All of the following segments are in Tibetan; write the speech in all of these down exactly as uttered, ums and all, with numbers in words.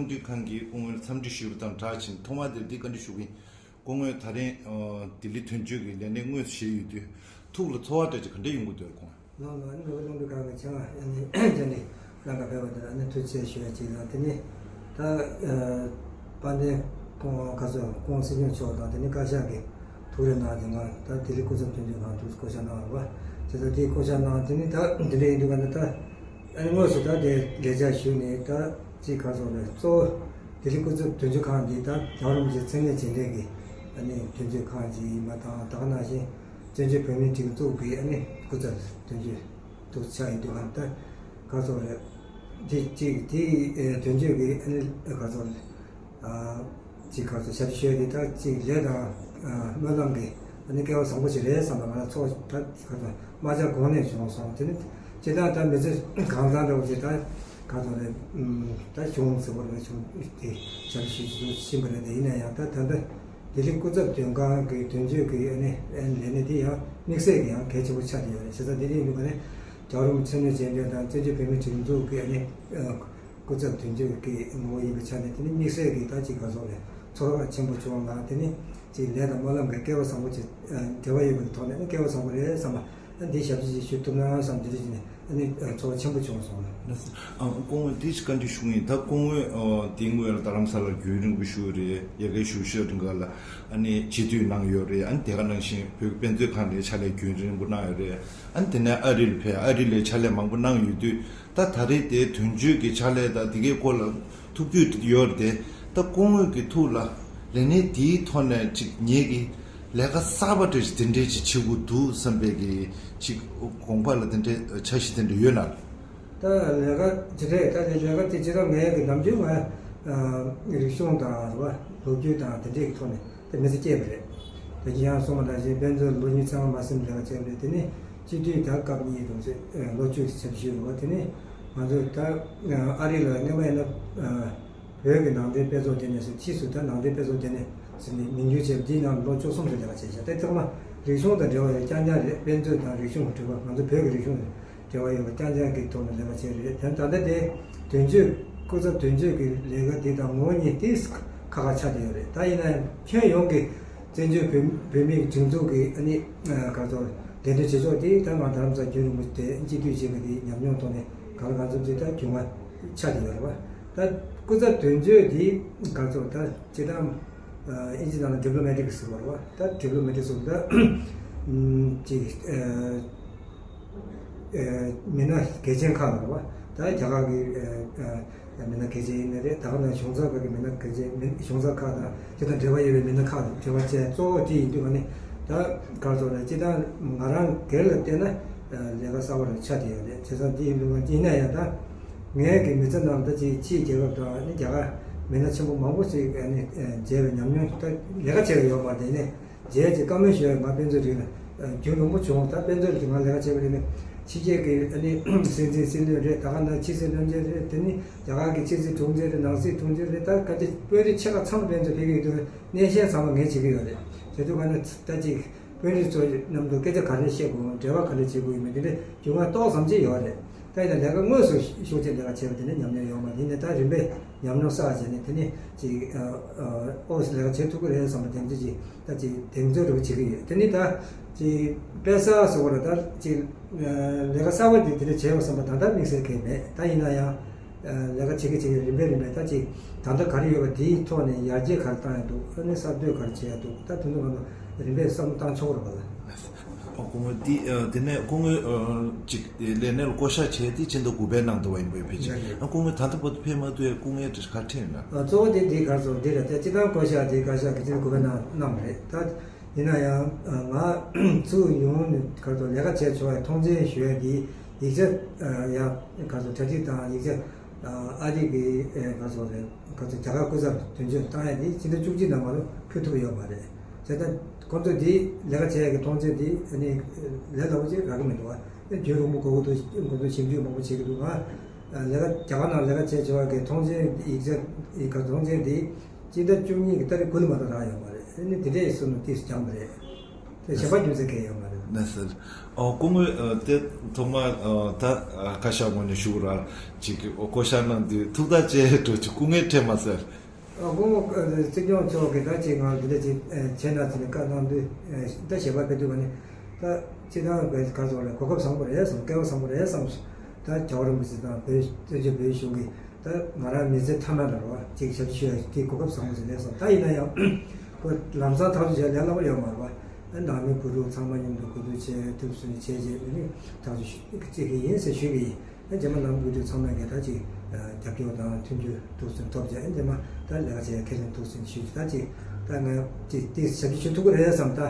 རླུང་འཕྲིན་ཁང་གིས་སྐུ་ངོར་འཚམས་འདྲི་ཞུས་པ་དང་སྦྲགས་ཕྱིན། ཐོག་མར་དེར་འདི་བཀའ་འདྲི་ཞུ་གི་ཡིན། སྐུ་ངོས་ད་རིང་ལྡི་ལི་དོན་གཅོད་ཀྱི་ལས་གནས་དངོས་སུ་བཞེས་ཡོད་དུས་ཐུགས་ལ་ཚོར་བ་འདྲ་ཅིག་ག་འདྲ་ཡོང་གི་འདུག་ཁོང་། ལགས་ལགས། ཨ་ནི་རླུང་འཕྲིན་ཁང་གི་ཆེད་མངགས་ཨ་ནི་ཅན་ནི་ལང་ཀ་ཕེབས་པ་དེར་ཨ་ནི་ཐུགས་རྗེ་ཆེ་ཞུ་ཡ་གཅིག་དང་། དེ་ནི་ད་དཔལ་ལྡན་སྐུ་ངོ་ཁ་སོ་སྐུ་ངོ་སྲིད་སྐྱོང་མཆོག་དང་དེ་ནི་བཀའ་ཤག་གི་ཐུགས་རེ་གནང་དེ་ང་ད་ལྡི་ལི་སྐུ་ཚབ་དོན་གཅོད་ཁང་དུ་བསྐོ་བཞག་གནང་བ་བྱས་ཙང་དེ་བསྐོ་བཞག་གནང་དེ་ནི་ད་འདི་འདྲ་ཡིན་དུས་ག་ནི་ད། ཨ་ནི་དངོས་སུ་ད་དེ་ལས་བྱ་ཞུས་ནས་ད་ཅིག་ག་ཚོད་རེད། གཙོ་བོ་ལྡི་ལི་སྐུ་ཚབ་དོན་གཅོད་ཁང་འདི་ད་རྒྱལ་བ་རིན་པོ་ཆེ་མཚན་གནས་རྗེས་དྲན་གྱི་ཨ་ནི་དོན་གཅོད་ཁང་ཅིག་ཡིན་པ་དང་། ད་ག་ནང་བཞིན་བཙན་བྱོལ་བོད་མིའི་སྒྲིག་འཛུགས་ཀྱི་ཨ་ནི་སྐུ་ཚབ་དོན་གཅོད་འདུག་ཆགས་ཡིན་དུས་ག་ད་ག་ཚོད་རེད། དེ་ཅིག་དེ་དོན་གཅོད་ཀྱི་ཨ་ནི་ག་ཚོད་རེད། ཅིག་ག་ཚོད་ཞབས་ཞུ་ཞུས་ཏེ་ད་ཅིག་ལས་དང་སྨོན་ལམ་གྱི་ཨ་ནི་སྐལ་བ་བཟང་པོ་ཞིག་རེད་བསམ་པ་ང་ལ་ཚོར། ད་ག་ཚོད་རྨ་བྱ་གོང་ནས་བྱུང་སོང་། དེ་ནི་སྤྱིར་བཏང་ད་མི་ཚེ་གང་བཟང་འདྲ་བོ་ཞིག་ད་ག་ཚོད་རེད། ད་བྱུང་ཟེར་བ་རེད། བྱུང་སྟེ་ཞབས་ཞུ་ཞུ་ཕྱིན་པ་རེད། དེ་ཡིན་ན་ཡང་ད་ད་ལྟ་ལྡི་ལི་སྐུ་ཚབ་དོན་ཁང་གི་དོན་གཅོད་ཀྱི་ཨ་ནི་ཨ་ནི་ལས་གནས་དེ་ཡང་དམིགས་བསལ་གྱི་ཡང་གལ་ཆེན་པོ་ཆགས་ཀྱི་ཡོད་རེད། བྱས་ཙང་དེ་རིང་འདུག་ག་ནི་རྒྱལ་བ་རིན་པོ་ཆེ་མཚན་གནས་རྗེས་དྲན་དང་བཙན་བྱོལ་བོད་མིའི་སྒྲིག་འཛུགས་ཀྱི་ཨ་ནི་སྐུ་ཚབ་དོན་གཅོད་ཀྱི་ངོ་བོ་ཡིན་པའི་ཆ་ནས་དེ་ནི་དམིགས་བསལ་གྱི་ད་ཅིག་ག་ཚོད་རེད། ཚོར་བ་ཆེན་པོ་བྱུང་ལ། དེ་ནི་ཅིག་ལས་དང་སྨོན་ལམ་གྱི་སྐལ་བ་བཟང་པོ་ཅིག་འབྲེལ་བ་ཡོད་པའི་ཐོག་ནས་ནི་སྐལ་བ་བཟང་པོ་རེད་བསམ་པ། འདི་ཞབས་ཕྱི་ཅིག་ཞུ་ཐུབ་ན་བསམ། དེ་རིགས་ནི་ཚོར་བ་ཆེན་པོ་བྱུང་སོང་ལ། ཨ། སྐུ་ངོ་དེ་ཅིག་བཀའ་འདྲི་ཞུ་གི་ཡིན། ད་སྐུ་ངོས་ཨ་དེ་སྔོན་ལ་རྡ་རམ་ས་ལར་རྒྱུན་རིང་པོ་བཞུགས་རེད། ཡ་གིའི་བཞུགས་ཞོར་རིང་ག་ལ་ཨ་ནི་སྤྱི་འཐུས་གནང་ཡོད་རེད། ཨ་ནི་དེ་ག་ནང་བཞིན་བོད་ཀྱི་དཔེ་མཛོད་ཁང་ལ་ཕྱག་ལས་རྒྱུན་རིང་པོ་གནང་ཡོད་རེད། ཨ་ནི་དེ་ནས་ཨ་རི་ལ་ཕེབས། ཨ་རི་ལ་ཕྱག་ལས་མང་པོ་གནང་ཡོད་དུས། ད་ད་རེས་དེ་དོན་གཅོད་ཀྱི་ཕྱག་ལས་དང་དེ་གའི་སྐོར་ལ་ཐུགས་རྒྱུས་ཡོད་རེད་དེ། ད་སྐུ་ངོས་ཀྱི་ཐུགས་ལ་ལས་གནས་དེའི་ཐོག་ནས་ཅིག་ངེད་ཀྱི་ལས་ཀ་གསར་པ་འདྲ་ཞིག་དེ་འདྲའི་ཅིག་བྱེད་དགོས་འདུག་བསམ་པའི་གི་ཅིག་དགོངས་པ་ལ་དེ་འདྲའི་འཆར་གཞི་དེ་འདྲ་ཡོད་ན། ད་ལས་ཀ་ཅི་རེད། ད་དེ་ལས་ཀ་དེ་ཅི་ལྟར་ངས་གི་ནམ་རྒྱུན་ང་རིག་གཞུང་དང་རེད་བ། ལོ་རྒྱུས་དང་དེ་འདྲའི་གི་ཐོག་ནས། དེ་མི་ཚེ་སྐྱེལ་བ་རེད། ད་ཁྱེད་རང་གསུངས་པ་ནང་བཞིན་དཔེ་མཛོད་ལོ་གཉིས་ཚང་མ་མ་ཟིན་ལས་ཀ་བྱས་པ་རེད། དེ་ནི་སྤྱི་འཐུས་ད་སྐབས་གཉིས་དང་ཚེ་ལོ་བཅུ་ཞབས་ཞུ་རེད་བ། དེ་ནི་ང་ཚོ་ད་ཨ་རི་ལ་སྔོན་མ་ཡིན་ན་བོད་ཀྱི་ནང་བསྟན་དཔེ་ཚོགས་སྡེ་ནས་ཟེར། ཕྱིས་སུ་ད་ནང་བསྟན་དཔེ་ཚོགས་སྡེ་ནས་ཟེར་ནས་མིང་བསྒྱུར་བྱས་པ་འདིའི་ནང་ལོ་བཅུ་གསུམ་ཙམ་ལས་ཀ་བྱས་ཤག་དེ་ཚང་མ་རིག་གཞུང་དང་འབྲེལ་བ་ཡོད་རྐྱང་རྐྱང་རེད། དཔེ་མཛོད་དང་རིག་གཞུང་དང་འབྲེལ་བ། ང་ཚོ་བོད་ཀྱི་རིག་གཞུང་དང་འབྲེལ་བ་ཡོད་པ་རྐྱང་རྐྱང་གི་ཐོག་ནས་ལས་ཀ་བྱས་རེད། དེ་ད་ལྟ་དེ་དོན་གཅོད་སྐུ་ཚབ་དོན་གཅོད་ཀྱི་ལས་ཀ་འདི་དང་ངོ་བོ་གཉིས་དེ་ཁ་ཁ་ཆགས་བསྡད་ཡོད་རེད། ད་ཡིན་ན་ཡང་ཁྱོན་ཡོངས་ཀྱི་བཙན་བྱོལ་བོད་བོད་མིའི་སྒྲིག་འཛུགས་ཀྱི་ཨ་ནི་ག་ཚོད་འགན་འཁྲི་བྱེད་ཕྱོགས་དེ་ད་ང་རྡ་རམ་ས་ལ་རྒྱུན་རིང་པོ་དེ་སྤྱི་འཐུས་བྱེད་པ་དེ་ཉམས་མྱོང་ཐོག་ནས་གང་ལ་གང་འཚམ་ཅིག་ད་རྒྱུས་མངའ་ཆགས་བསྡད་ཡོད་རེད་བ། ད་སྐུ་ཚབ་དོན་གཅོད་དེ་ག་ཚོད་ད་སྤྱིར་བཏང་ཨིན་ཇི་ནང་ལ་ཌི་པི་ལོ་མེ་ཊིག་ཟེར་བ་རེད་བ། ད་ཌི་པི་ལོ་མེ་ཊིག་ཟེར་བ་ད་ཅིག་མི་སྣ་གལ་ཆེན་ཁག་ལ་རེད་བ། ད་རྒྱ་གར་གྱི་མི་སྣ་གལ་ཆེན་ཡིན་ནའི་རེད། ད་ག་ནང་གཞུང་ཚབ་ཁག་གི་མི་སྣ་གལ་ཆེན། མི་གཞུང་ཚབ་ཁག་དང་དེ་དང་འབྲེལ་བ་ཡོད་པའི་མི་སྣ་ཁག་དང་འབྲེལ་བ་བྱས། གཙོ་བོ་དེ་ཡིན་དུས་ང་ནི་ད་ག་རེ་ཟེར་ན་སྤྱིར་བཏང་ང་རང་སྒེར་ལ་བལྟས་ན་ལས་ཀ་གསར་པ་རེ་ཆགས་བསྡད་ཡོད་རེད། བྱས་ཙང་དེ་ཡིན་དུས་ང་ཡིན་ན་ཡང་ད་ངའི་གི་མི་ཚེ་ནང་ད་ཅིག་ཕྱིའི་རྒྱལ་ཁབ་དང་ནི་རྒྱ་གར་མི་སྣ་ཆེན་པོ་མང་པོ་ཞིག་ནི་མཇལ་བའི་ཉམས་མྱོང་ད་ལས་ཀ་བྱས་པ་ཡོད་མ་རེད། ནས། རྗེས་ཀྱི་བཀའ་མོལ་ཞུ་ཡ་ང་དཔེ་མཛོད་རིག་ལ་རྒྱུན་རིང་པོ་བྱུང་། ད་དཔེ་མཛོད་རིག་ང་ལས་ཀ་བྱས་པ་རེད། ནས་ཕྱི་རྒྱལ་གྱི་ཨ་ནི་སྲིད་འཛིན་སྲིད་བློན་རེད། ད་ག་ནང་ཕྱི་སྲིད་བློན་ཆེན་རེད། དེ་ནི་རྒྱ་གར་གྱི་ཕྱི་སྲིད་དྲུང་ཆེ་རེད། ནང་སྲིད་དྲུང་ཆེ་རེད། ད་ག་ཚོད་དཔོན་རིགས་ཆེ་ཁག་ཚང་མ་དཔེ་མཛོད་ཕེབས་ཀྱི་ཡོད་དུས་སྣེ་ཤན་ཚང་མ་ངས་བྱེད་ཀྱི་ཡོད་རེད། བྱེད་དུས་ག་ནས་ད་ཅིག་དཔོན་རིགས་ཚོ་མཉམ་དུ་སྐད་ཆ་ག་རེ་བཤད་དགོས། འབྲེལ་བ་ག་རེ་བྱེད་དགོས་ཡོད་མེད་དེ་འདྲའི་རྒྱུས་མངའ་ཏོག་ཙམ་ཅིག་ཡོད་རེད། ད་ཡིན་ན་ལས་ཀ་དངོས་སུ་ཤུགས་ཆེ་ལས་ཀ་བྱས་པ་དེ་ནི་ཉམས་མྱོང་ཡོད་མ་རེད། ཡིན་ནའི་ད་རིམ་པས་ཉམས་མྱོང་བསགས་བྱས་ནས་དེ་ནི་ཅིག་ཨོ་ལས་ཀ་བྱེད་ཐུབ་ཀྱི་རེད་བསམ་པ་དེ་འདྲ་ཅིག་ད་ཅིག་གདེང་ཚོད་རེ་བྱེད་ཀྱི་ཡོད། དེ་ནི་ད་ཅིག་དཔེ་གསར་ཟེར་བ་ལ་ད་ཅིག་ལས་ཀ་གསར་པ་དེ་དེ་འདྲ་བྱས་པ་བསམ་པ་ད་ལྟ་དམིགས་བསལ་གང་ཡང་མེད། ད་ཡིན་ན་ཡང་ལས་ཀ་བྱེད་ཀྱི་བྱེད་ཀྱི་རིམ་པས་རིམ་པས་ད་ཅིག་ད་ལྟ་ག་རེ་ཡོད་པ་དེའི་ཐོག་ནས་ཡར་རྒྱས་ག་རེ་བཏང་ཡ་འདུག་ཨ་ནི་གསར་གཏོད་ག་རེ་བྱེད་ཡ་འདུག་ད་དེ་ཚོ་ང་ཚོ་རིམ་པས་བསམ་བློ་བཏང་ཆོག་གི་རེད་པ་ལགས། ཨོ། སྐུ་ངོ་འདི་ཨ་དེ་ནས་སྐུ་ངོ་ཨ་ཅིག་ལས་གནས་ལ་བསྐོ་བཞག་བྱས་ཏེ་ཕྱི་ཟླ་དགུ་པའི་ནང་དུ་བ་ཡིན་པའི་ཕལ་ཆེར། ཡ་ཡ། ཨ་སྐུ་ངོ་ད་ལྟ་བར་དུ་ཕེབས་མ་ཐུབ་ཡ་སྐུ་ངོའི་ག་རེ་ཡིན་ན། ཨ་གཙོ་བོ་དེ་འདི་ག་རེ་ཟེར་འདི་རེད། དེ་སྤྱིར་བཏང་བསྐོ་བཞག་དེ་བཀའ་ཤག་གིས་ཕྱི་ཟླ་དགུ་པའི་ནང་གནང་བ་རེད། ད་ཡིན་ན་ཡང་ང་ཚུར་ཡོང་ནས་ག་རེ་ཟེར་ལས་ཀ་བྱས་ཆོག་ཡ་ཐོངས་མཆན་ཞུ་ཡ་དེ་ཡིག་ཆ་ཡ་ག་རེ་ཟེར་གྲ་སྒྲིག་དང་ཡིག་ཆ། ཨ་རི་གི་ཨེ་ག་ཚོད་རེད། ག་ཚོད་རྒྱ་གར་སྐུ་ཚབ་དོན་གཅོད་བཏང་ཡ་དེ་ཕྱི་ཟླ་བཅུ་གཅིག་ནང་མ་གཏོགས་ཕུལ་ཐུབ་ཡོད་མ་རེད། བྱས་ཙང་ཁོང་ཚོས་དེ་ལས་ཀ་བྱེད་ཡ་གི་ཐོངས་མཆན་དེ་ཨ་ནི་ལས་སླ་པོ་ཅིག་རག་གི་མི་འདུག་བ། རྒྱུན་རིང་པོ་དགོས་ཀྱི་འདུག་ཁོང་ཚོས་ཞིབ་འཇུག་མང་པོ་བྱེད་ཀྱི་འདུག་ང་ལས་ཀ་རྒྱ་གར་ནང་ལས་ཀ་བྱས་བྱས་པ་གི་ཐོངས་མཆན་ཡིག་ཆ་ཡིག་ག་ཐོངས་མཆན་དེ་ཕྱི་ཟླ་བཅུ་གཉིས་ཀྱི་ཏ་རིག་དགུ་ལ་མ་གཏོགས་རག་ཡོད་མ་རེད། ཨ་ནི་དེ་འདྲས་སོང་ན་ཏོག་ཙམ་འགྱངས་པ་རེད། དེ་གཞན་པ་རྒྱུ་མཚན་གང་ཡང་ཡོད་མ་རེད། ན་ཟེར། ཨོ་སྐུ་ངོ་ཨ་དེ་ཐོག་མ་ཨ་ད་ཨ་བཀའ་ཤག་ངོས་ནས་ཞུ་ར་ཅིག་ཨོ་བསྐོ་བཞག་གནང་དུས་ཐུགས་ཐག་བཅད་འགྲོ་ཅིག་སྐུ་ངལ་འཕྲད་མ་ཟེར། ཨ་སྐུ་ངོ་ཨ་སྲིད་སྐྱོང་མཆོག་གིས་ད་ཅིག་ང་འདི་འདྲ་ཅིག་ཨ་བྱས་ན་ཟེར་ནས་བཀའ་གནང་དུས་ཨ་ད་ཞལ་པར་ཕེབས་དུས་ག་ནས་ད་སྤྱི་བཏང་བས་ག་ཚོད་རེད། གོ་སྐབས་བཟང་པོ་རེད་བསམ། སྐལ་བ་བཟང་པོ་རེད་བསམ། ད་རྒྱལ་བ་རིན་པོ་ཆེ་དང་བོད་བཙན་བྱོལ་བོད་གཞུང་གི་ད་ང་རང་མི་ཚེ་མཐའ་མ་ལ་རེད་བ། ཅིག་ཞབས་ཕྱི་ཞུ་ཡ་དེ་གོ་སྐབས་བཟང་པོ་ཞིག་རེད་བསམ། ད་ཡིན་ན་ཡང་ཁོ་ལམ་སང་ཐག་གཅོད་བྱས་ལས་སླ་པོ་ཡོད་མ་རེད་བ། ཨ་ནང་མི་བུ་ཕྲུག་ཚང་མ་མཉམ་དུ་གོ་བསྡུར་བྱས་ཐུགས་སུན་བྱས་རྗེས་ཨ་ནི་ཐག་གཅོད་ཞུ་ཅིག་གི་ཡིན་ཟེར་ཞུས་ཀྱི་ཡིན། ཨ་རྗེས་མ་ནང་མི་བུ་ཕྲུག་ཚང་མ་གིས་ད་ཅིག་རྒྱབ་སྐྱོར་དང་མཐུན་འགྱུར་ཐུགས་སུན་ཐོབ་རྗེས་ཨ་རྗེས་མ་ད་ལས་ཀ་བྱེད་ཡ་ཁས་ལེན་ཐུགས་སུན་ཞུས་ཀྱི། ད་ཅིག་ད་ང་ཅིག་དེ་ཞབས་ཕྱི་ཞུ་ཐུབ་ཀྱི་རེད་བསམ། ད་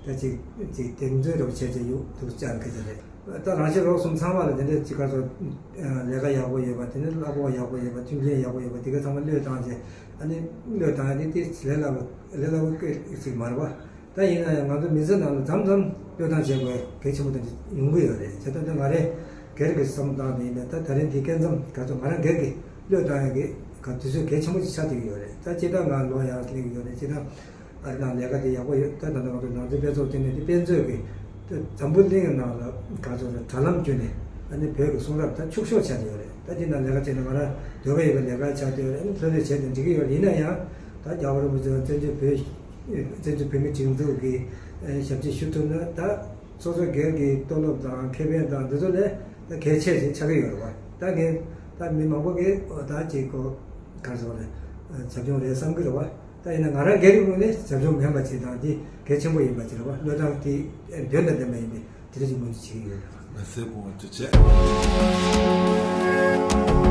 ད་ཅིག་ཅིག་གདེང་ཚོད་རོགས་བྱས་རྗེས་ཡུག་ཐུགས་བཅར་སྐད་ཆ་རེད། ད་རང་ཤེས་རོགས་གསུམ་ཚང་མ་ལ་དེ་འདྲའི་ཅིག་ག་ཚོད་ལས་ཀ་ཡག་པོ་ཡོད་པ། དེ་ནས་གླ་ཕོགས་ཡག་པོ་ཡོད་པ། མཐུན་རྐྱེན་ཡག་པོ་ཡོད་པ། དེ་ག་ཚང་མ་བློས་བཏང་རྗེས་ཨ་ནི་བློས་བཏང་ཡ་དེ་དེ་ལས་སླ་པོ་ལས་སླ་པོ་སྐད་ཅིག་མ་རེད་པ། ད་ཡིན་ན་ཡང་ང་ཚོ་མི་ཚེ་ནང་ལ་མཚམས་མཚམས་བློས་བཏང་བྱེད་དགོས་གལ་ཆེན་པོ་དེ་འདྲ་ཡོང་གི་ཡོད་རེད། བྱས་ཙང་ད་ང་རང་སྒེར་གྱི་བསམ་སྟངས་དེ་ཡིན་ན་ད་ད་རིང་དེ་སྐབས་མཚམས་ག་ཚོད་ང་རང་སྒེར་གྱི་བློས་བཏང་ཡ་གི་ག་དུས་ཚོད་གལ་ཆེན་པོ་ཅིག་ཆགས་བསྡད་ཀྱི་ཡོད་རེད། ད་སྤྱིར་བཏང་ང་ལོ་ཡག་སླེབས་ཀྱི་ཡོད་རེད། སྤྱིར་བཏང་ཨ་རི་ནང་ལས་ཀ་དེ་ཡག་པོ་ཡོད། ད་ད་ལྟ་ང་ཚོ་ནང་ཆོས་དཔེ་ཚོགས་དེ་ནས་དེ་དཔེ་མཛོད་ཀྱི་འཛམ་བུ་གླིང་གི་ནང་ལ་ག་ཚོད་རེད་དྲ་ལམ་བརྒྱུད་ནས་ཨ་ནི་བོད་ཀྱི་གསུང་རབ་ད་ཕྱུག་ཤོས་ཆགས་ཀྱི་ཡོད་རེད། ད་དེ་ནང་ལས་ཀ་བྱས་ན་ང་རང་འདོད་པ་ཡོད་པའི་ལས་ཀ་ཆགས་ཀྱི་ཡོད་རེད། ཨ་ནི་ལྷོད་ལྷོད་བྱས་ནས་འགྲིག་གི་ཡོད་རེད། ཡིན་ན་ཡང་ད་རྒྱལ་བ་རིན་པོ་ཆེ་བཙན་བྱོལ་བོད་བཙན་བྱོལ་བོད་མིའི་སྒྲིག་འཛུགས་ཀྱི་ཨ་ཞབས་ཕྱི་ཞུ་ཐུབ་ན་ད་སོ་སོ་སྒེར་གྱི་ལྟོ་སློབ་དང་ཁེ་ཕན་དང་འདི་ཚོ་ལས་ད་གལ་ཆེ་ཞིག་ཆགས་ཀྱི་ཡོད་རེད་བ། ད་ངས་ད་མི་མང་པོ་གིས་ཨོ་ད་ཅིག་གོ་ག་རེ་ཟེར་དགོས་རེད། བྱབ་ཆུང་རེད་བསམ་གྱི་རེད་བ། ད་ཡིན་ན་ང་རང་སྒེར་གྱི་ངོས་ནས་བྱབ་ཆུང་མིན་པ་ཅིག་དང་དེ་གལ་ཆེན་པོ་ཡིན་པ་ཅིག་རེད་བ། བློས་བཏང་དེ་དོན་དང་ལྡན་པ་ཡིན་པས་དེ་འདྲ་ཞིག་ངོས་འཛིན་བྱེད་ཀྱི་ཡོད་རེད། མ་ཟད་དགོངས་པ་ཐུགས་རྗེ་ཆེ།